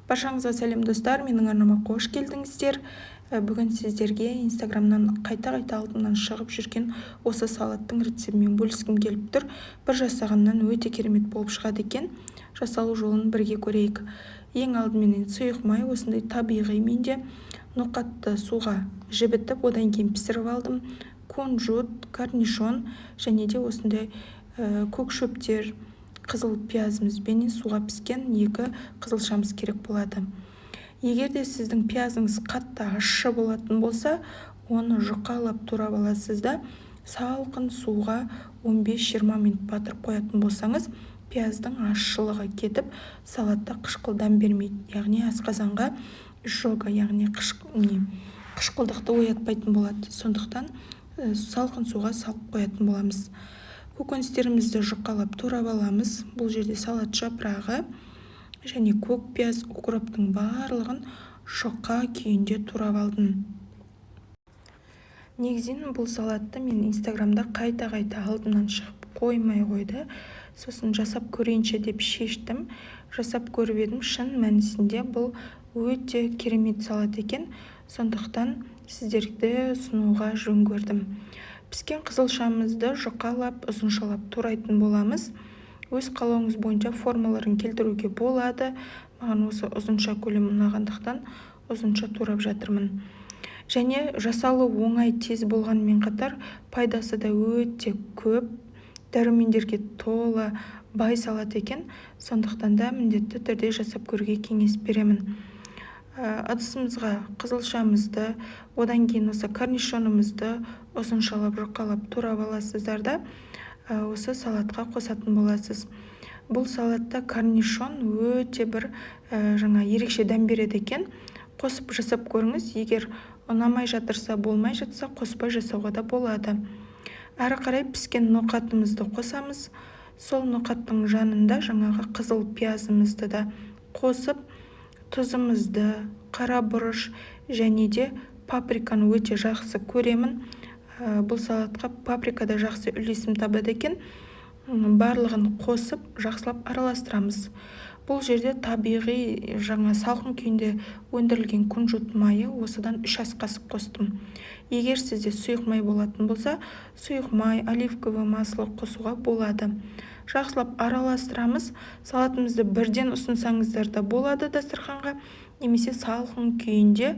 Баршаңызға сәлем, достар! Менің арнама қош келдіңіздер! Бүгін сіздерге Инстаграмнан қайта-қайта алдымнан шығып жүрген осы салаттың рецептімен бөліскім келіп тұр. Бір жасағаннан өте керемет болып шығады екен. Жасалу жолын бірге көрейік. Ең алдымен сұйық май, осындай табиғи менде. Ноқатты суға жібітіп, одан кейін пісіріп алдым. Кунжут, корнишон және де осындай көк шөптер, қызыл пиязымыз бен суға піскен екі қызылшамыз керек болады. Егер де сіздің пиязыңыз қатты ащы болатын болса, оны жұқалап турап аласыз да, салқын суға 15-20 минут батырып қоятын болсаңыз, пияздың ащылығы кетіп, салатта қышқыл дәм бермейді, яғни асқазанға изжога, яғни қышқылдықты оятпайтын болады. Сондықтан салқын суға салып қоятын боламыз. Көкөністерімізді жұқалап турап аламыз. Бұл жерде салат жапырағы және көк пияз, укроптың барлығын жұқа күйінде турап алдым. Негізінен бұл салатты мен Инстаграмда қайта-қайта алдымнан шығып қоймай қойды. Сосын жасап көрейінші деп шештім. Жасап көріп едім, шын мәнісінде бұл өте керемет салат екен. Сондықтан сіздерді ұсынуға жөн көрдім. Піскен қызылшамызды жұқалап, ұзыншалап турайтын боламыз. Өз қалауыңыз бойынша формаларын келтіруге болады. Маған осы ұзынша көлем ұнағандықтан, ұзынша турап жатырмын. Және жасалу оңай, тез болғанымен қатар пайдасы да өте көп, дәрумендерге тола бай салат екен. Сондықтан да міндетті түрде жасап көруге кеңес беремін. Ыдысымызға қызылшамызды, одан кейін осы корнишонымызды ұзыншалап, жұқалап турап аласыздар да, осы салатқа қосатын боласыз. Бұл салатта корнишон өте бір жаңа ерекше дәм береді екен. Қосып жасап көріңіз. Егер ұнамай жатырса, болмай жатса, қоспай жасауға да болады. Әрі қарай піскен ноқатымызды қосамыз. Сол ноқаттың жанында жаңағы қызыл пиязымызды да қосып, тұзымызды, қара бұрыш және де паприканы өте жақсы көремін. Бұл салатқа паприка да жақсы үйлесім табады екен. Барлығын қосып, жақсылап араластырамыз. Бұл жерде табиғи жаңа салқын күйінде өндірілген кунжут майы, осыдан 3 ас қасық қостым. Егер сізде сұйық май болатын болса, сұйық май, оливковое масло қосуға болады. Жақсылап араластырамыз. Салатымызды бірден ұсынсаңыздар да болады дастарханға немесе салқын күйінде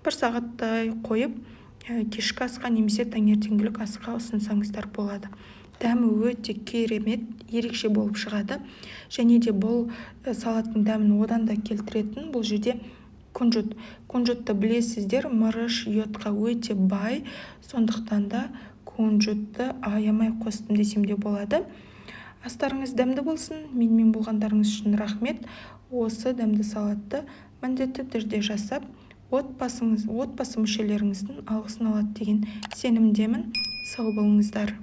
бір сағаттай қойып, кешкі асқа немесе таңертеңгілік асқа ұсынсаңыздар болады. Дәмі өте керемет, ерекше болып шығады. Және де бұл салаттың дәмін одан да келтіретін бұл жерде кунжут. Кунжутты білесіздер, мырыш, йодқа өте бай. Сондықтан да кунжутты аямай қостым десем де болады. Астарыңыз дәмді болсын! Менімен болғандарыңыз үшін рахмет. Осы дәмді салатты міндетті түрде жасап, отбасы мүшелеріңіздің алғысын алады деген сенімдемін. Сау болыңыздар!